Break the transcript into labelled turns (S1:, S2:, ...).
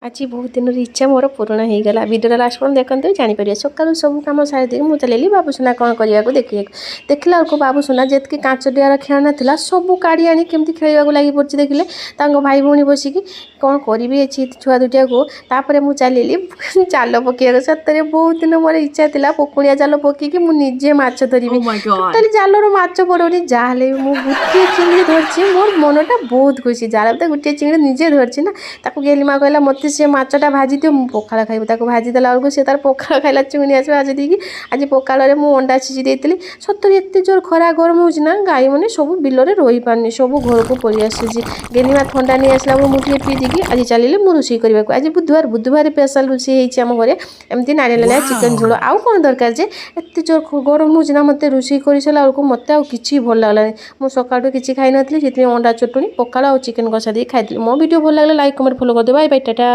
S1: ଆଜି ବହୁତ ଦିନର ଇଚ୍ଛା ମୋର ପୂରଣ ହେଇଗଲା। ଭିଡ଼ିଓର ଲାଷ୍ଟ ପର୍ଯ୍ୟନ୍ତ ଦେଖନ୍ତୁ, ଜାଣିପାରିବେ। ସକାଳୁ ସବୁ କାମ ସାରି ଦେଇକି ମୁଁ ଚାଲିଲି ବାବୁସୁନା କ'ଣ କରିବାକୁ ଦେଖିବାକୁ। ଦେଖିଲା ବେଳକୁ ବାବୁସୁନା ଯେତିକି କାଚ ଡିଆର ଖେଳନା ଥିଲା, ସବୁ କାଢ଼ି ଆଣି କେମିତି ଖେଳିବାକୁ ଲାଗି ପଡ଼ିଛି। ଦେଖିଲେ ତାଙ୍କ ଭାଇ ଭଉଣୀ ବସିକି କ'ଣ କରିବି ଏ ଛୁଆ ଦୁଇଟାକୁ। ତାପରେ ମୁଁ ଚାଲିଲି ଜାଲ ପକେଇବାକୁ। ସତରେ ବହୁତ ଦିନ ମୋର ଇଚ୍ଛା ଥିଲା, ପକୁଣିଆ ଜାଲ ପକେଇକି ମୁଁ ନିଜେ ମାଛ ଧରିବି।
S2: Oh my God.
S1: Totally ଜାଲରୁ ମାଛ ପଡ଼ୁନି। ଯାହାହେଲେ ବି ମୁଁ ଗୋଟିଏ ଚିଙ୍ଗୁଡ଼ି ଧରିଛି, ମୋର ମନଟା ବହୁତ ଖୁସି। ଜାଲ ତ ଗୋଟିଏ ଚିଙ୍ଗୁଡ଼ି ନିଜେ ଧରିଛି ନା। ତାକୁ ଗେଲି ମା କହିଲା, ମୋତେ ସେ ମାଛଟା ଭାଜି ଦିଅ, ମୁଁ ପଖାଳ ଖାଇବି। ତାକୁ ଭାଜି ଦେଲା ବେଳକୁ ସେ ତାର ପଖାଳ ଖାଇଲା ଚିଙ୍ଗୁଡ଼ି ମାଛ ଭାଜି ଦେଇକି। ଆଜି ପଖାଳରେ ମୁଁ ଅଣ୍ଡା ସିଝି ଦେଇଥିଲି। ସତରେ ଏତେ ଜୋର ଖରା ଗରମ ହେଉଛି ନା, ଗାଈମାନେ ସବୁ ବିଲରେ ରହିପାରୁନି, ସବୁ ଘରକୁ ପଳେଇ ଆସୁଛି। ଗେଲିମା ଥଣ୍ଡା ନେଇ ଆସିଲା ବେଳକୁ ମୁଁ ଟିକେ ପିଇ ଦେଇକି ଆଜି ଚାଲିଲି ମୁଁ ରୋଷେଇ କରିବାକୁ। ଆଜି ବୁଧବାର, ବୁଧବାର ସ୍ପେଶାଲ ରୋଷେଇ ହେଇଛି ଆମ ଘରେ। ଏମିତି ନାଲିଆ ନାଲିଆ ଚିକେନ୍ ଝୋଳ, ଆଉ କ'ଣ ଦରକାର ଯେ? ଏତେ ଜୋର ଗରମ ହେଉଛି ନା, ମୋତେ ରୋଷେଇ କରିସାରିଲା ବେଳକୁ ମୋତେ ଆଉ କିଛି ଭଲ ଲାଗିଲାନି। ମୁଁ ସକାଳଠୁ କିଛି ଖାଇନଥିଲି, ସେଥିପାଇଁ ଅଣ୍ଡା ଚଟଣି, ପଖାଳ ଆଉ ଚିକେନ୍ କଷା ଦେଇ ଖାଇଥିଲି। ମୋ ଭିଡ଼ିଓ ଭଲ ଲାଗିଲେ ଲାଇକ୍, କମେଣ୍ଟ, ଫଲୋ କରିଦେବେ। Bye bye, tata.